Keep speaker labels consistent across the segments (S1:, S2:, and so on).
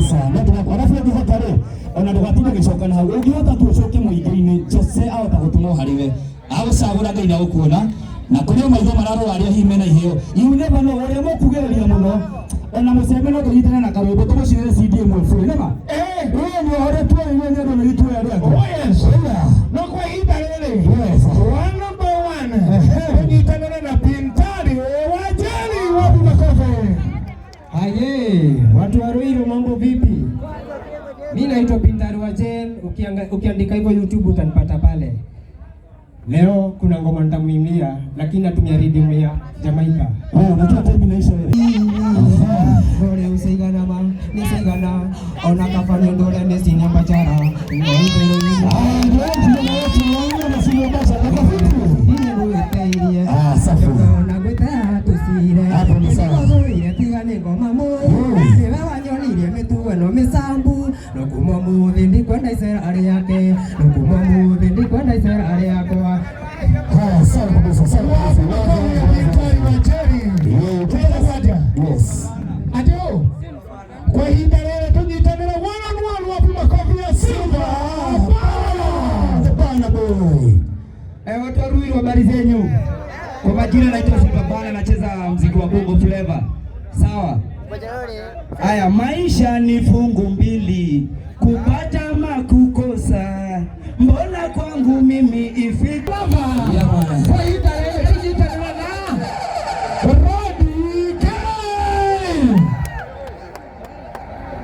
S1: Kabisa. No tũgakora arabu ũngĩhota rĩ, ona ndũgatinde ũgĩcoka na hau. Ũngĩhota tu ũcoke mũingĩ-inĩ, Jose ahota gũtũmwo harĩ we. Agũcagũra Ngai na gũkuona. Na kũrĩ o maitho mararora arĩa hihi mena iheo. You never know, ũrĩa mũkugĩrĩria mũno. Ona mũcembe no tũnyitane na karwĩmbo tũmũcinĩre CD ĩmwe bure. Nĩma?
S2: Eh.
S1: Ĩĩ nĩ ũrĩa tuorirwo nĩ andũ nĩ tuoya rĩake.
S2: Oh yes.
S1: Yeah.
S2: No kwa ihinda rĩrĩ.
S1: Yes.
S2: One number one. Tũnyitanĩre na Pintari wa Jerry wapi makofi.
S3: Aye, watu wa Ruiru mambo vipi? Mi naitwa Pintari wa Jen, ukiandika hivyo YouTube utanipata pale. Leo kuna ngoma nitamwimbia lakini natumia rhythm ya Jamaica.
S1: Wewe unajua time inaisha wewe.
S3: Ndore usaigana ma nisaigana ona kafanya ndore nisinya bachara.
S1: Ah, ndio kijana wetu wa na simu basa na vipi? Ah, safi.
S3: Ona gwĩtea tũcire.
S1: Hapo ni sawa.
S3: Nĩgũthũire tiga nĩ ngoma mũ. Nĩwe wanyonirie mĩtugo ĩno mĩcambu. No kuma mũthĩ ndikwenda icera rĩake. No kuma mũthĩ ndikwenda icera rĩakwa.
S1: Haya, sawa kabisa, sawa kabisa.
S2: Makofi ya Pintari wa Jerry. Tuweza kwaja.
S1: Yes.
S2: Atio. Kwa ihinda rĩrĩ tũnyitanĩre one on one wapi makofi ya Silver Bana.
S1: The Bana Boy.
S4: Eh, watu wa Ruiru habari zenyu? Kwa majina naitwa Silver Bana, nacheza mziki wa Bongo Flava. Sawa. Haya, maisha ni fungu mbili, kupata ama kukosa. Mbona kwangu mimi ifika
S1: Yeah, man.
S2: Kwa ihinda rĩrĩ tũnyitanĩre na Robbie K.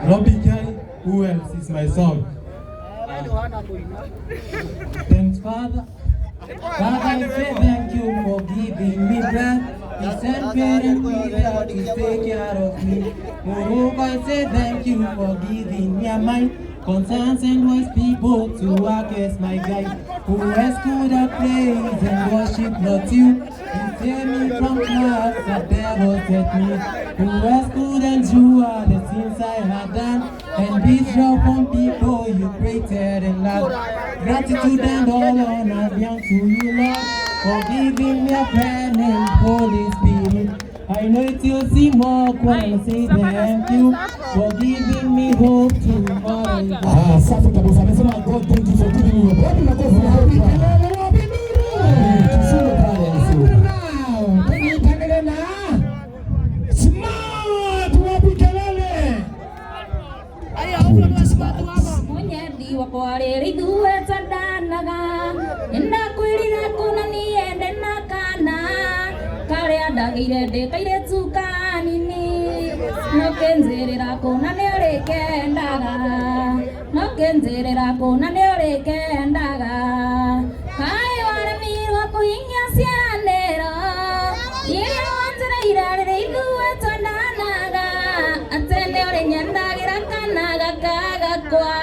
S5: Robbie K, who else is my song? Thanks, Father. Father, I say thank you for giving me breath. You sent parent me there to take care of me. Moreover, I say thank you for giving me a mind, concerns and wise people to work as my guide. Who else could I praise and worship not you? You save me from traps the devil set me. Who else could endure the sins I had done and be from people you created and loved? Gratitude and all honor be unto you, Lord, for giving me a friend named Holy Spirit. I know it will seem more when I say thank you for giving me hope tomorrow.
S1: Ah, safi kabisa. Amesema God thank you for giving me hope. Wapi makofi ya hope?
S2: Kelele wapi nuru.
S1: Tuseme pale Yesu.
S2: Now, tũnyitanĩre na Smart wapi kelele.
S6: Munyendi wakwa rĩrĩ ithuĩ twendanaga nĩndakwĩrire kũna niĩ ndĩ na kana karĩa ndagĩire ndĩ kairĩtu kanini nokĩnjĩrĩra kũna nĩ ũrĩkendaga nokĩnjĩrĩra kũna nĩ ũrĩkendaga kaĩ waremirwo kũhingia ciĩranĩro iria wanjĩrĩire rĩrĩa ithuĩ twendanaga atĩ nĩ ũrĩnyendagĩra kana gaka gakwa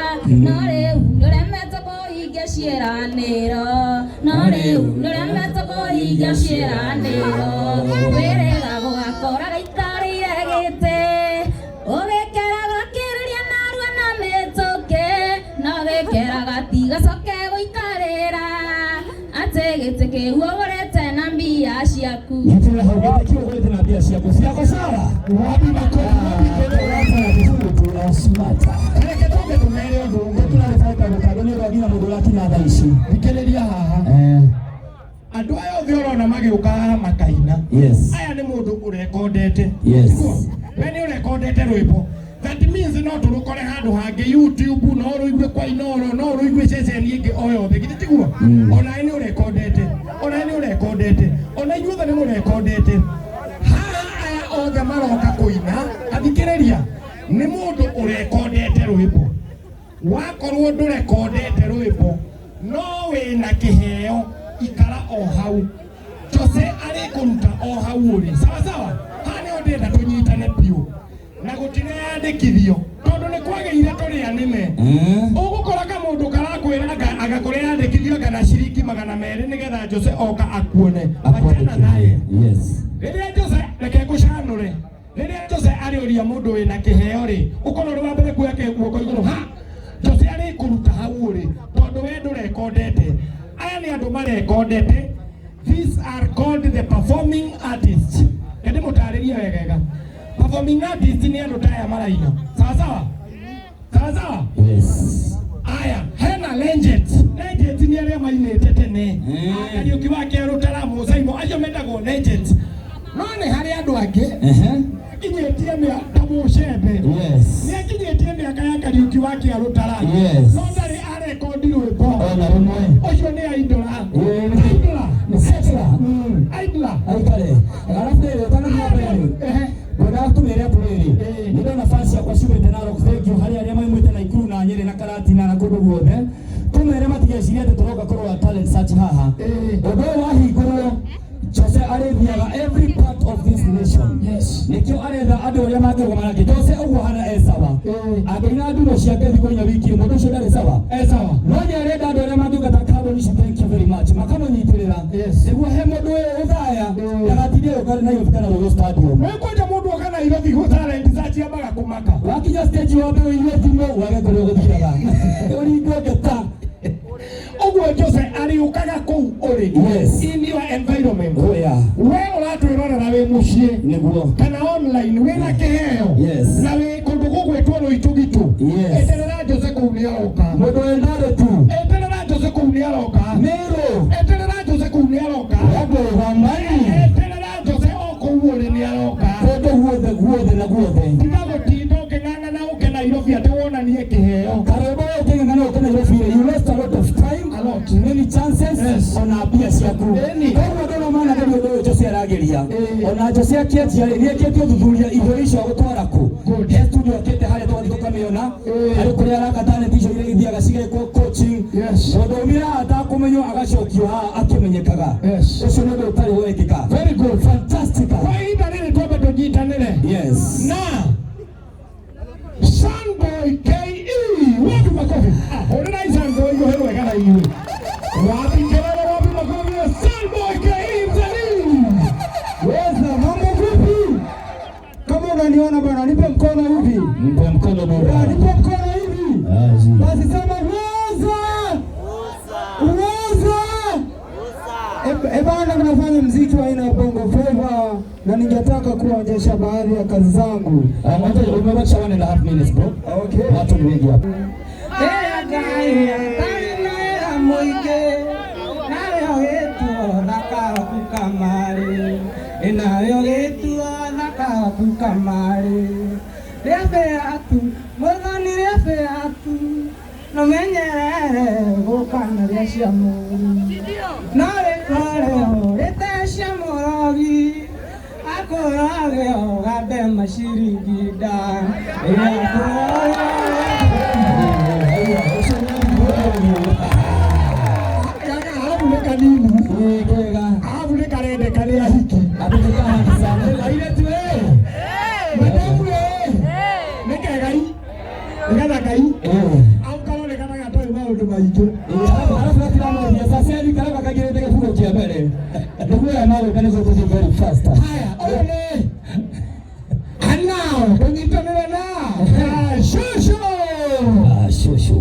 S6: no rĩu ndũremetwo kũhingia ciĩranĩro no rĩu ndũremetwo kũhingia ciĩranĩro wĩrĩga gũgakora gaikarĩire gĩtĩ ũgĩkeraga kĩrĩria narua na mĩtũkĩ no gĩkeraga tigacoke gũikarĩra atĩ gĩtĩ kĩu ũgũrĩte na mbia ciaku.
S1: Gitira hau gĩtĩ kĩu ũgũrĩte na mbia ciaku. Ciako sawa.
S2: Wapi makofi wapi kelele.
S1: Hata vizuri tu na smart.
S2: Reke tũke tũmere ũndũ ũmwe.
S1: Tũrarĩbanga gũkandwo nĩ ũndũ wa nginya mũndũ ũrakinya thaa ici.
S2: Thikĩrĩria haha.
S1: Eh,
S2: Andũ aya othe ũrona magĩũka haha makaina.
S1: yes.
S2: Aya nĩ mũndũ ũrekondete.
S1: Yes.
S2: Tiguo? We nĩ ũrekondete rwĩmbo. That means no tũrũkore handũ hangĩ YouTube, no rũigue kwa Inoro, no rũigue ceceni ĩngĩ o yothe. Githĩ tiguo? Onawe nĩ ũrekondete. Onawe nĩ ũrekondete. Ona inyuothe nĩ mũrekondete. Haha aya othe maroka kũina, athikĩrĩria, nĩ mũndũ ũrekondete rwĩmbo. Wakorwo ndũrekondete rwĩmbo no wĩna kĩheo ikara o hau Jose arĩkũruta o hau ũrĩ sawa sawa haha nĩho ndĩrenda tũnyitane biũ na gũtireyandĩkithio tondũ nĩ kwagĩire tũrĩa nĩme ũgũkora kamũndũ karakwĩra anga kũreyandĩkithio anga na ciringi 200 nĩgetha Jose oka akuone wachana naye.
S1: Yes.
S2: Rĩrĩa Jose reke ngũcanũre rĩrĩa Jose arĩũria mũndũ wĩna kĩheo rĩ ũkorwo ũrĩ wa mbere kuoya guoko igũrũ ha Jose arĩkũruta hau ũrĩ tondũ we ndũrekondete aya nĩ andũ marekondete. These are called the performing artists. Reke ndĩmũtarĩrie wegega. Performing artists nĩ andũ ta aya maraina sawa sawa. Sawa sawa.
S1: Yes.
S2: Aya, hena legends. Legends nĩ arĩa mainĩte tene. Kariũki wa Kĩarũ Taramu Saimo, acio metagwo legends. No nĩ harĩ andũ angĩ akinyĩtie mĩaka mũcembe.
S1: Yes.
S2: Nĩ akinyĩtie mĩaka ya Kariũki wa Kĩarũ Tara.
S1: Yes.
S2: No ndarĩ arekondi rwĩmbo.
S1: Ona rĩmwe.
S2: Ũcio nĩ aindũra.
S1: Ĩĩ.
S2: Aindũra.
S1: Nĩ settler.
S2: Aindũra.
S1: Aikare. Alafu rĩrĩ ũtanathiĩ mbere.
S2: Ehe.
S1: Ngwendaga tũmĩre atĩrĩrĩ,
S2: Ĩĩ.
S1: nĩ ndona fans ciakwa ciumĩte Narok, thank you harĩ arĩa maumĩte Naikuru na Nyĩrĩ na Karatina na kũndũ guothe. Tũmere matigecirie atĩ tũroka kũrora talent search haha.
S2: Ĩĩ.
S1: Ũndũ ũyũ wahingũrwo, Jose arĩthiaga every part of this nation.
S2: Yes.
S1: Nĩkĩo aretha andũ arĩa mangĩrũgama nake. Jose ũguo hana e sawa.
S2: Ĩĩ.
S1: Angĩina nduro ciake thikũ inya wiki ĩmwe, mũndũ ũcio ndarĩ sawa.
S2: E sawa.
S1: No nĩ arenda andũ arĩa mangĩũka ta kambuni ici, thank you very much, makamũnyitĩrĩra.
S2: Yes.
S1: Nĩguo he mũndũ ũyũ ũthaya
S2: Ĩĩ.
S1: ndagatinde ũka Nairobi kana Rũrũ stadium.
S2: Wĩkwenda mũndũ oka Nairobi gũ talent search ambaga kũmaka.
S1: Wakinya stage wambe ũigue thimũ wage kũrĩa ũgũthiaga. Ũringwo ngeta.
S2: Ũguo Jose arĩũkaga kũu ũrĩ.
S1: Yes.
S2: In your environment.
S1: Oh yeah.
S2: We ũratwĩrorera wĩ mũciĩ
S1: Nĩguo.
S2: kana online wĩna kĩheo.
S1: Yes.
S2: Na wĩ kũndũ gũgwĩtwo Rũitũgitũ.
S1: Yes.
S2: Eterera Jose kũu nĩ aroka.
S1: Mũndũ wa Eldoret tu.
S2: Eterera Jose kũu nĩ aroka.
S1: Meru.
S2: Eterera Jose kũu nĩ aroka.
S1: Wagũgamani.
S2: Eterera Jose o kũu ũrĩ nĩ aroka.
S1: Kũndũ guothe guothe na guothe.
S2: Tiga gũtinda ũkĩng'ang'ana ũke Nairobi atĩ wonanie kĩheo.
S1: Karwĩmbo wewe ũkĩng'ang'ana ũke Nairobi, you lost a lot of time,
S2: A lot.
S1: many chances,
S2: Yes.
S1: ona mbia ciaku.
S2: Ĩni.
S1: Koguo ndona mana nĩ ũndũ ũyũ Jose arageria.
S2: Ĩĩ.
S1: Ona Jose akĩanjia rĩ, nĩekĩte ũthuthuria iheo icio agũtwara kũ.
S2: Good.
S1: He studio akĩte harĩa tũgathiĩ tũkamĩona.
S2: Ĩĩ.
S1: Harĩ kũrĩa araka talent icio iria ithiaga cigekwo coaching.
S2: Yes.
S1: Mũndũ umire haha atakũmenywo agacokio haha akĩmenyekaga.
S2: Yes.
S1: Ũcio nĩ ũndũ ũtarĩ wekĩka.
S2: Very good.
S1: Fantastic.
S2: Kwa ihinda rĩrĩ twambe tũnyitanĩre.
S1: Yes.
S2: Na Sunboy KE, wapi makofi? Ah, hũrĩrai Sunboy rũhĩ rwega na inyuĩ. Wapi kelele, wapi makofi ya Sunboy KE msanii.
S3: Weza, mambo vipi? Kama unaniona bana, nipe mkono hivi.
S1: Mpe mkono
S3: Ya,
S1: bora.
S3: nipe mkono hivi.
S1: Aji.
S3: Basi sema weza. Weza. E bana, mnafanya mziki wa aina ya Bongo Flava na ningetaka kuonyesha baadhi ya kazi zangu.
S1: Umebakisha 1.5 minutes bro.
S3: Okay.
S1: Watu ni wengi hapa.
S5: Nayo gĩtuo thaka kamarĩ rĩambe atu mwathani rĩambe atu nũmenyerere gũka na rĩa cia mũru no rĩkore rĩte cia mũrogi akũroge ũgande maciringi nda
S2: Kaka harabu nĩ kanini.
S1: Ĩĩ, kwega.
S2: Harabu nĩ karendeka nĩ ahiki.
S1: Andũ nĩ sana.
S2: Airĩtu ĩ. Mademu ĩ. Nĩ kega i. Nĩ gathaka i.
S1: Ĩĩ.
S2: Au karonekana gatarĩ maũndũ maingĩ.
S1: Ĩĩ, alafu gatiramũthia sasa hivi karaka kaigĩrĩte gĩbugo kĩa mbere. Nĩguo aya magũka nĩguo tũthiĩ very fast.
S2: Haya, ũyũ nĩ Anao, tũnyitanĩre na Shushu.
S1: Ah, shushu.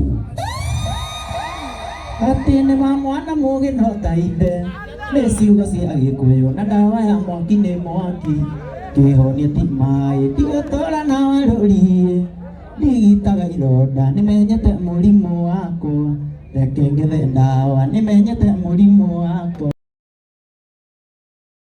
S5: Atĩ nĩ ma mwana mũgĩ no ta ithe nĩ ciugo cia Gĩkũyũ na ndawa ya mwaki nĩ mwaki kĩhonia ti maĩ ti gũtũra na warũriĩ ndigitaga ironda nĩmenyete mũrimũ wakwa reke ngethe ndawa nĩmenyete mũrimũ